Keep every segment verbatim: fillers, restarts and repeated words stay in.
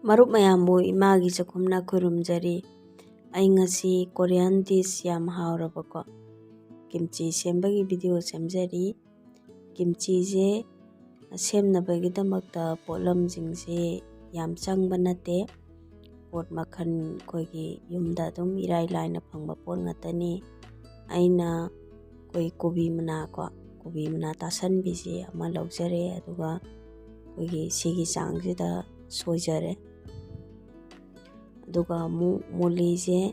ꯃꯔꯨꯞ ꯃꯌꯥꯝꯕꯨ ꯏꯃꯥꯒꯤ ꯆꯥꯛꯈꯨꯝꯅ ꯈꯨꯔꯨꯝꯖꯔꯤ꯫ ꯑꯩ ꯉꯁꯤ Korean dish ꯌꯥꯝ ꯍꯥꯎꯔꯕꯀꯣ ꯀꯤꯝꯆꯤ ꯁꯦꯝꯕꯒꯤ video ꯁꯦꯝꯖꯔꯤ꯫ ꯀꯤꯝꯆꯤꯁꯦ ꯁꯦꯝꯅꯕꯒꯤꯗꯃꯛꯇ ꯄꯣꯠꯂꯝꯁꯤꯡꯁꯦ ꯌꯥꯝ ꯆꯪꯕ ꯅꯠꯇꯦ꯫ ꯄꯣꯠ ꯃꯈꯜ ꯑꯩꯈꯣꯏꯒꯤ ꯌꯨꯝꯗ ꯑꯗꯨꯝ ꯏꯔꯥꯏ ꯂꯥꯏꯅ ꯐꯪꯕ ꯄꯣꯠ ꯉꯥꯛꯇꯅꯤ꯫ ꯑꯩꯅ ꯑꯩꯈꯣꯏ ꯀꯣꯕꯤ ꯃꯅꯥ ꯀꯣ, ꯀꯣꯕꯤ ꯃꯅꯥ ꯇꯥꯁꯟꯕꯤꯁꯤ ꯑꯃ ꯂꯧꯖꯔꯦ, ꯑꯗꯨꯒ ꯑꯩꯈꯣꯏꯒꯤ ꯁꯤꯒꯤ ꯆꯥꯡꯁꯤꯗ ꯁꯣꯏꯖꯔꯦ꯫ ꯑꯗꯨꯒ ꯑꯃꯨꯛ ꯃꯨꯂꯤꯁꯦ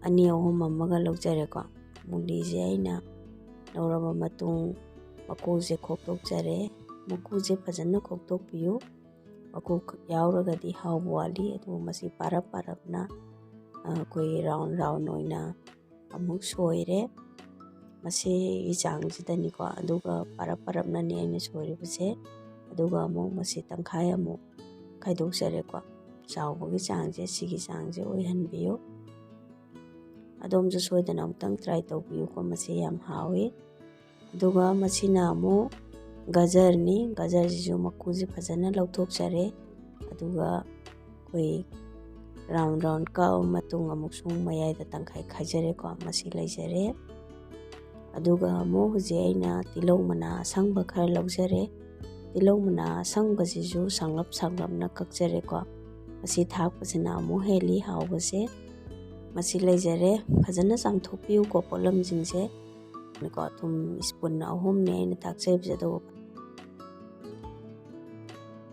ꯑꯅꯤ ꯑꯍꯨꯝ ꯑꯃꯒ ꯂꯧꯖꯔꯦꯀꯣ꯫ ꯃꯨꯂꯤꯁꯦ ꯑꯩꯅ ꯂꯧꯔꯕ ꯃꯇꯨꯡ ꯃꯀꯨꯁꯦ ꯈꯣꯛꯇꯣꯛꯆꯔꯦ꯫ ꯃꯀꯨꯁꯦ ꯐꯖꯅ ꯈꯣꯛꯇꯣꯛꯄꯤꯌꯨ꯫ ꯃꯀꯨ ꯌꯥꯎꯔꯒꯗꯤ ꯍꯥꯎꯕ ꯋꯥꯠꯂꯤ꯫ ꯑꯗꯨꯕꯨ ꯃꯁꯤ ꯄꯥꯔꯞ ꯄꯥꯔꯞꯅ, ꯑ, ꯑꯩꯈꯣꯏ round round ꯑꯣꯏꯅ ꯑꯃꯨꯛ ꯁꯣꯏꯔꯦ꯫ ꯃꯁꯤꯒꯤ ꯆꯥꯡꯁꯤꯗꯅꯤꯀꯣ꯫ ꯑꯗꯨꯒ ꯄꯥꯔꯞ ꯄꯥꯔꯞꯅꯅꯤ ꯑꯩꯅ ꯁꯣꯏꯔꯤꯕꯁꯦ꯫ ꯑꯗꯨꯒ ꯑꯃꯨꯛ ꯃꯁꯤ ꯇꯪꯈꯥꯏ ꯑꯃꯨꯛ ꯈꯥꯏꯗꯣꯛꯆꯔꯦꯀꯣ꯫ ꯆꯥꯎꯕꯒꯤ ꯆꯥꯡꯁꯦ ꯁꯤꯒꯤ ꯆꯥꯡꯁꯦ ꯑꯣꯏꯍꯟꯕꯤꯌꯨ꯫ ꯑꯗꯣꯝꯁꯨ ꯁꯣꯏꯗꯅ ꯑꯃꯨꯛꯇꯪ try ꯇꯧꯕꯤꯌꯨꯀꯣ, ꯃꯁꯤ ꯌꯥꯝ ꯍꯥꯎꯋꯤ꯫ ꯑꯗꯨꯒ ꯃꯁꯤꯅ ꯑꯃꯨꯛ ꯒꯖꯔꯅꯤ꯫ ꯒꯖꯔꯁꯤꯁꯨ ꯃꯀꯨꯁꯦ ꯐꯖꯅ ꯂꯧꯊꯣꯛꯆꯔꯦ꯫ ꯑꯗꯨꯒ ꯑꯩꯈꯣꯏ round round ꯀꯛꯑꯕ ꯃꯇꯨꯡ ꯑꯃꯨꯛꯁꯨ ꯃꯌꯥꯏꯗ ꯇꯪꯈꯥꯏ ꯈꯥꯏꯖꯔꯦꯀꯣ꯫ ꯃꯁꯤ ꯂꯩꯖꯔꯦ꯫ ꯑꯗꯨꯒ ꯑꯃꯨꯛ ꯍꯧꯖꯤꯛ ꯑꯩꯅ ꯇꯤꯜꯍꯧ ꯃꯅꯥ ꯑꯁꯪꯕ ꯈꯔ ꯂꯧꯖꯔꯦ꯫ ꯇꯤꯜꯍꯧ ꯃꯅꯥ ꯑꯁꯪꯕꯁꯤꯁꯨ ꯁꯥꯡꯂꯞ ꯁꯥꯡꯂꯞꯅ ꯀꯛꯆꯔꯦꯀꯣ꯫ ꯃꯁꯤ ꯊꯥꯛꯄꯁꯤꯅ ꯑꯃꯨꯛ ꯍꯦꯜꯂꯤ ꯍꯥꯎꯕꯁꯦ꯫ ꯃꯁꯤ ꯂꯩꯖꯔꯦ꯫ ꯐꯖꯅ ꯆꯥꯝꯊꯣꯛꯄꯤꯌꯨꯀꯣ ꯄꯣꯠꯂꯝꯁꯤꯡꯁꯦ꯫ ꯀꯣ, ꯊꯨꯝ spoon ꯑꯍꯨꯝꯅꯦ ꯑꯩꯅ ꯊꯥꯛꯆꯔꯤꯕꯁꯦ, ꯑꯗꯨꯒ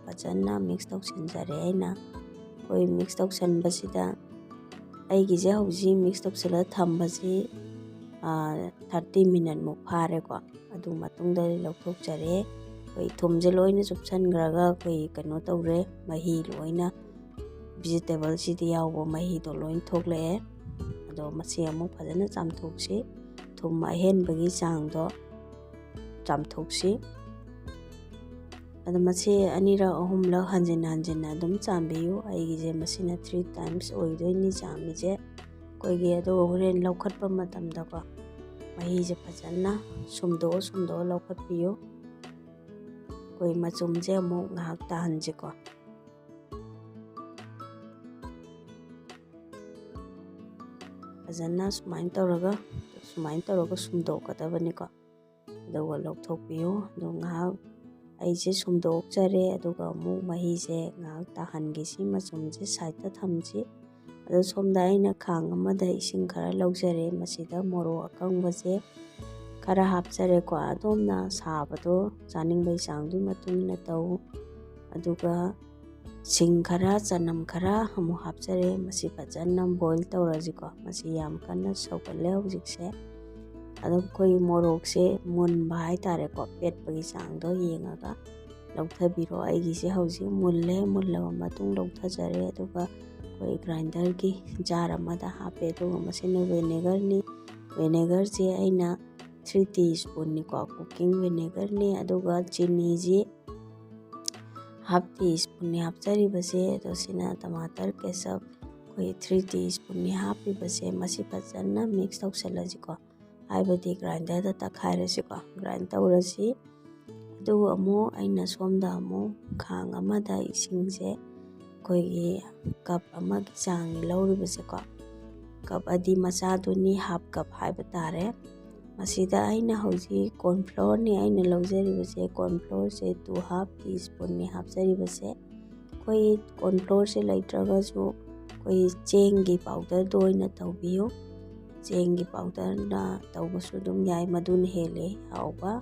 ꯐꯖꯅ mix ꯇꯧꯁꯤꯟꯖꯔꯦ ꯑꯩꯅ꯫ ꯑꯩꯈꯣꯏ mix ꯇꯧꯁꯟꯕꯁꯤꯗ ꯑꯩꯒꯤꯁꯦ ꯍꯧꯖꯤꯛ mix ꯇꯧꯁꯜꯂ ꯊꯝꯕꯁꯤ, ꯑꯥ, thirty minute ꯃꯨꯛ ꯐꯥꯔꯦꯀꯣ꯫ ꯑꯗꯨ ꯃꯇꯨꯡꯗ ꯂꯧꯊꯣꯛꯆꯔꯦ꯫ ꯑꯩꯈꯣꯏ ꯊꯨꯝꯁꯦ ꯂꯣꯏꯅ ꯆꯨꯞꯁꯟꯈ꯭ꯔꯒ ꯑꯩꯈꯣꯏ ꯀꯩꯅꯣ ꯇꯧꯔꯦ, ꯃꯍꯤ ꯂꯣꯏꯅ vegetable ꯁꯤꯗ ꯌꯥꯎꯕ ꯃꯍꯤꯗꯣ ꯂꯣꯏ ꯊꯣꯛꯂꯛꯑꯦ꯫ ꯑꯗꯣ ꯃꯁꯤ ꯑꯃꯨꯛ ꯐꯖꯅ ꯆꯥꯝꯊꯣꯛꯁꯤ꯫ ꯊꯨꯝ ꯑꯍꯦꯟꯕꯒꯤ ꯆꯥꯡꯗꯣ ꯆꯥꯝꯊꯣꯛꯁꯤ꯫ ꯑꯗꯣ ꯃꯁꯤ ꯑꯅꯤꯔꯛ ꯑꯍꯨꯝꯂꯛ ꯍꯟꯖꯤꯟ ꯍꯟꯖꯤꯟꯅ ꯑꯗꯨꯝ ꯆꯥꯝꯕꯤꯌꯨ꯫ ꯑꯩꯒꯤꯁꯦ ꯃꯁꯤꯅ three times ꯑꯣꯏꯗꯣꯏꯅꯤ ꯆꯥꯝꯃꯤꯁꯦ꯫ ꯑꯩꯈꯣꯏꯒꯤ ꯑꯗꯨꯒ ꯍꯣꯔꯦꯟ ꯂꯧꯈꯠꯄ ꯃꯇꯝꯗꯀꯣ, ꯃꯍꯤꯁꯦ ꯐꯖꯅ ꯁꯨꯝꯗꯣꯛꯑ ꯁꯨꯝꯗꯣꯛꯑ ꯂꯧꯈꯠꯄꯤꯌꯨ꯫ ꯑꯩꯈꯣꯏ ꯃꯆꯨꯝꯁꯦ ꯑꯃꯨꯛ ꯉꯥꯏꯍꯥꯛ ꯇꯥꯍꯟꯁꯤꯀꯣ꯫ ꯐꯖꯅ ꯁꯨꯃꯥꯏꯅ ꯇꯧꯔꯒ, ꯁꯨꯃꯥꯏꯅ ꯇꯧꯔꯒ ꯁꯨꯝꯗꯣꯛꯀꯗꯕꯅꯤꯀꯣ꯫ ꯑꯗꯨꯒ ꯂꯧꯊꯣꯛꯄꯤꯌꯨ꯫ ꯑꯗꯨ ꯉꯥꯏꯍꯥꯛ ꯑꯩꯁꯦ ꯁꯨꯝꯗꯣꯛꯆꯔꯦ, ꯑꯗꯨꯒ ꯑꯃꯨꯛ ꯃꯍꯤꯁꯦ ꯉꯥꯏꯍꯥꯛ ꯇꯥꯍꯟꯒꯦ꯫ ꯁꯤ ꯃꯆꯨꯝꯁꯦ ꯁꯥꯏꯠꯇ ꯊꯝꯁꯤ꯫ ꯑꯗꯣ ꯁꯣꯝꯗ ꯑꯩꯅ ꯈꯥꯡ ꯑꯃꯗ ꯏꯁꯤꯡ ꯈꯔ ꯂꯧꯖꯔꯦ꯫ ꯃꯁꯤꯗ ꯃꯣꯔꯣꯛ ꯑꯀꯪꯕꯁꯦ ꯈꯔ ꯍꯥꯞꯆꯔꯦꯀꯣ꯫ ꯑꯗꯣꯝꯅ ꯁꯥꯕꯗꯣ ꯆꯥꯅꯤꯡꯕꯒꯤ ꯆꯥꯡꯗꯨꯒꯤ ꯃꯇꯨꯡ ꯏꯟꯅ ꯇꯧ꯫ ꯑꯗꯨꯒ ꯁꯤꯡ ꯈꯔ, ꯆꯅꯝ ꯈꯔ ꯑꯃꯨꯛ ꯍꯥꯞꯆꯔꯦ꯫ ꯃꯁꯤ ꯐꯖꯅ ꯕꯣꯏꯜ ꯇꯧꯔꯁꯤꯀꯣ꯫ ꯃꯁꯤ ꯌꯥꯝ ꯀꯟꯅ ꯁꯧꯒꯠꯂꯦ ꯍꯧꯖꯤꯛꯁꯦ꯫ ꯑꯗꯨꯝ ꯑꯩꯈꯣꯏꯒꯤ ꯃꯣꯔꯣꯛꯁꯦ ꯃꯨꯟꯕ ꯍꯥꯏꯇꯥꯔꯦꯀꯣ, ꯄꯦꯠꯄꯒꯤ ꯆꯥꯡꯗꯣ ꯌꯦꯡꯉꯒ ꯂꯧꯊꯕꯤꯔꯣ꯫ ꯑꯩꯒꯤꯁꯦ ꯍꯧꯖꯤꯛ ꯃꯨꯜꯂꯦ꯫ ꯃꯨꯜꯂꯕ ꯃꯇꯨꯡ ꯂꯧꯊꯖꯔꯦ꯫ ꯑꯗꯨꯒ ꯑꯩꯈꯣꯏ ꯒ꯭ꯔꯥꯏꯟꯗꯔꯒꯤ ꯖꯥꯔ ꯑꯃꯗ ꯍꯥꯞꯄꯦ꯫ ꯑꯗꯨꯒ ꯃꯁꯤꯅ ꯚꯦꯅꯦꯒꯔꯅꯤ꯫ ꯚꯦꯅꯦꯒꯔꯁꯦ ꯑꯩꯅ ꯊ꯭ꯔꯤ ꯇꯤ ꯁ꯭ꯄꯨꯟꯅꯤꯀꯣ, ꯀꯨꯀꯤꯡ ꯚꯦꯅꯦꯒꯔꯅꯤ꯫ ꯑꯗꯨꯒ ꯆꯤꯅꯤꯁꯤ ꯍꯥꯐ ꯇꯤ ꯁ꯭ꯄꯨꯟꯅꯤ ꯍꯥꯞꯆꯔꯤꯕꯁꯦ꯫ ꯑꯗꯣ ꯁꯤꯅ ꯇꯃꯥꯇꯔ ꯀꯦꯆꯞ ꯑꯩꯈꯣꯏ ꯊ꯭ꯔꯤ ꯇꯤ ꯁ꯭ꯄꯨꯟꯅꯤ ꯍꯥꯞꯄꯤꯕꯁꯦ꯫ ꯃꯁꯤ ꯐꯖꯅ ꯃꯤꯛꯁ ꯇꯧꯁꯜꯂꯁꯤꯀꯣ, ꯍꯥꯏꯕꯗꯤ ꯒ꯭ꯔꯥꯏꯟꯗꯔꯗ ꯇꯛꯈꯥꯏꯔꯁꯤꯀꯣ, ꯒ꯭ꯔꯥꯏꯟ ꯇꯧꯔꯁꯤ꯫ ꯑꯗꯨꯒ ꯑꯃꯨꯛ ꯑꯩꯅ ꯁꯣꯝꯗ ꯑꯃꯨꯛ ꯈꯥꯡ ꯑꯃꯗ ꯏꯁꯤꯡꯁꯦ ꯑꯩꯈꯣꯏꯒꯤ ꯀꯞ ꯑꯃꯒꯤ ꯆꯥꯡꯅꯤ ꯂꯧꯔꯤꯕꯁꯦꯀꯣ꯫ ꯀꯞ ꯑꯗꯤ ꯃꯆꯥꯗꯨꯅꯤ, ꯍꯥꯐ ꯀꯞ ꯍꯥꯏꯕ ꯇꯥꯔꯦ꯫ ꯃꯁꯤꯗ ꯑꯩꯅ ꯍꯧꯖꯤꯛ ꯀꯣꯔꯟꯐ꯭ꯂꯣꯔꯅꯤ ꯑꯩꯅ ꯂꯧꯖꯔꯤꯕꯁꯦ꯫ ꯀꯣꯔꯟꯐ꯭ꯂꯣꯔꯁꯦ ꯇꯨ ꯍꯥꯐ ꯇꯤ ꯁ꯭ꯄꯨꯟꯅꯤ ꯍꯥꯞꯆꯔꯤꯕꯁꯦ꯫ ꯑꯩꯈꯣꯏ ꯀꯣꯔꯟꯐ꯭ꯂꯣꯔꯁꯦ ꯂꯩꯇ꯭ꯔꯒꯁꯨ ꯑꯩꯈꯣꯏ ꯆꯦꯡꯒꯤ ꯄꯥꯎꯗꯔꯗꯣ ꯑꯣꯏꯅ ꯇꯧꯕꯤꯌꯨ꯫ ꯆꯦꯡꯒꯤ ꯄꯥꯎꯗꯔꯅ ꯇꯧꯕꯁꯨ ꯑꯗꯨꯝ ꯌꯥꯏ, ꯃꯗꯨꯅ ꯍꯦꯜꯂꯦ ꯍꯥꯎꯕ꯫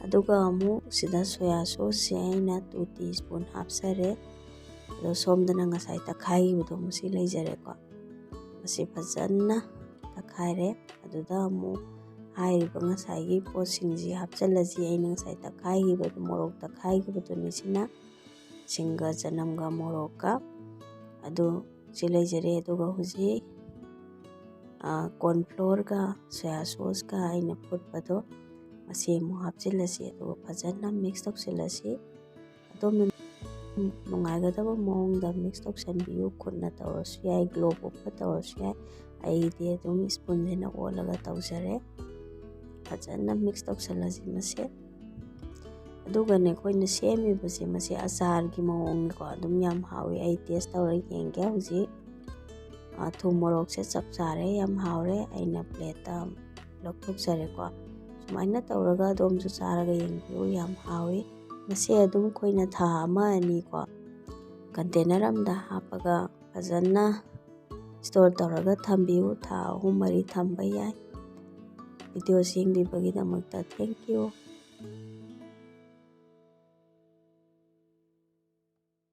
ꯑꯗꯨꯒ ꯑꯃꯨꯛ ꯁꯤꯗ ꯁꯣꯌꯥ ꯁꯣꯁꯁꯦ ꯑꯩꯅ ꯇꯨ ꯇꯤ ꯁ꯭ꯄꯨꯟ ꯍꯥꯞꯆꯔꯦ꯫ ꯑꯗꯣ ꯁꯣꯝꯗꯅ ꯉꯁꯥꯏ ꯇꯛꯈꯥꯏꯈꯤꯕꯗꯣ ꯃꯁꯤ ꯂꯩꯖꯔꯦꯀꯣ꯫ ꯃꯁꯤ ꯐꯖꯅ ꯇꯛꯈꯥꯏꯔꯦ꯫ ꯑꯗꯨꯗ ꯑꯃꯨꯛ ꯍꯥꯏꯔꯤꯕ ꯉꯁꯥꯏꯒꯤ ꯄꯣꯠꯁꯤꯡꯁꯤ ꯍꯥꯞꯆꯤꯜꯂꯁꯤ꯫ ꯑꯩꯅ ꯉꯁꯥꯏ ꯇꯛꯈꯥꯏꯈꯤꯕꯗꯣ, ꯃꯣꯔꯣꯛ ꯇꯛꯈꯥꯏꯈꯤꯕꯗꯨꯅꯤ ꯁꯤꯅ, ꯁꯤꯡꯒ ꯆꯅꯝꯒ ꯃꯣꯔꯣꯛꯀ꯫ ꯑꯗꯨ ꯁꯤ ꯂꯩꯖꯔꯦ꯫ ꯑꯗꯨꯒ ꯍꯧꯖꯤꯛ ꯀꯣꯔꯟꯐ꯭ꯂꯣꯔꯒ ꯁꯣꯌꯥ ꯁꯣꯁꯀ ꯑꯩꯅ ꯐꯨꯠꯄꯗꯣ ꯃꯁꯤ ꯑꯃꯨꯛ ꯍꯥꯞꯆꯤꯜꯂꯁꯤ꯫ ꯑꯗꯨꯒ ꯐꯖꯅ ꯃꯤꯛꯁ ꯇꯧꯁꯤꯜꯂꯁꯤ꯫ ꯑꯗꯣꯝꯅ ꯅꯨꯡꯉꯥꯏꯒꯗꯕ ꯃꯑꯣꯡꯗ ꯃꯤꯛꯁ ꯇꯧꯁꯟꯕꯤꯌꯨ꯫ ꯈꯨꯠꯅ ꯇꯧꯔꯁꯨ ꯌꯥꯏ, ꯒ꯭ꯂꯣꯞ ꯎꯞꯄ ꯇꯧꯔꯁꯨ ꯌꯥꯏ꯫ ꯑꯩꯗꯤ ꯑꯗꯨꯝ ꯁ꯭ꯄꯨꯟꯁꯤꯅ ꯑꯣꯠꯂꯒ ꯇꯧꯖꯔꯦ꯫ ꯐꯖꯅ ꯃꯤꯛꯁ ꯇꯧꯁꯜꯂꯁꯤ ꯃꯁꯦ꯫ ꯑꯗꯨꯒꯅꯦ, ꯑꯩꯈꯣꯏꯅ ꯁꯦꯝꯃꯤꯕꯁꯦ ꯃꯁꯤ ꯑꯆꯥꯔꯒꯤ ꯃꯑꯣꯡꯅꯤꯀꯣ꯫ ꯑꯗꯨꯝ ꯌꯥꯝ ꯍꯥꯎꯋꯤ꯫ ꯑꯩ ꯇꯦꯁ ꯇꯧꯔ ꯌꯦꯡꯒꯦ ꯍꯧꯖꯤꯛ꯫ ꯊꯨꯝ ꯃꯣꯔꯣꯛꯁꯦ ꯆꯞ ꯆꯥꯔꯦ, ꯌꯥꯝ ꯍꯥꯎꯔꯦ꯫ ꯑꯩꯅ ꯄ꯭ꯂꯦꯠꯇ ꯂꯧꯊꯣꯛꯆꯔꯦꯀꯣ꯫ ꯁꯨꯃꯥꯏꯅ ꯇꯧꯔꯒ ꯑꯗꯣꯝꯁꯨ ꯆꯥꯔꯒ ꯌꯦꯡꯕꯤꯌꯨ, ꯌꯥꯝ ꯍꯥꯎꯏ꯫ ꯃꯁꯤ ꯑꯗꯨꯝ ꯑꯩꯈꯣꯏꯅ ꯊꯥ ꯑꯃ ꯑꯅꯤꯀꯣ ꯀꯟꯇꯦꯅꯔ ꯑꯃꯗ ꯍꯥꯞꯄꯒ ꯐꯖꯅ ꯁ꯭ꯇꯣꯔ ꯇꯧꯔꯒ ꯊꯝꯕꯤꯌꯨ꯫ ꯊꯥ ꯑꯍꯨꯝ ꯃꯔꯤ ꯊꯝꯕ ꯌꯥꯏ꯫ ꯚꯤꯗꯤꯑꯣꯁꯤ ꯌꯦꯡꯕꯤꯕꯒꯤꯗꯃꯛꯇ thank you꯫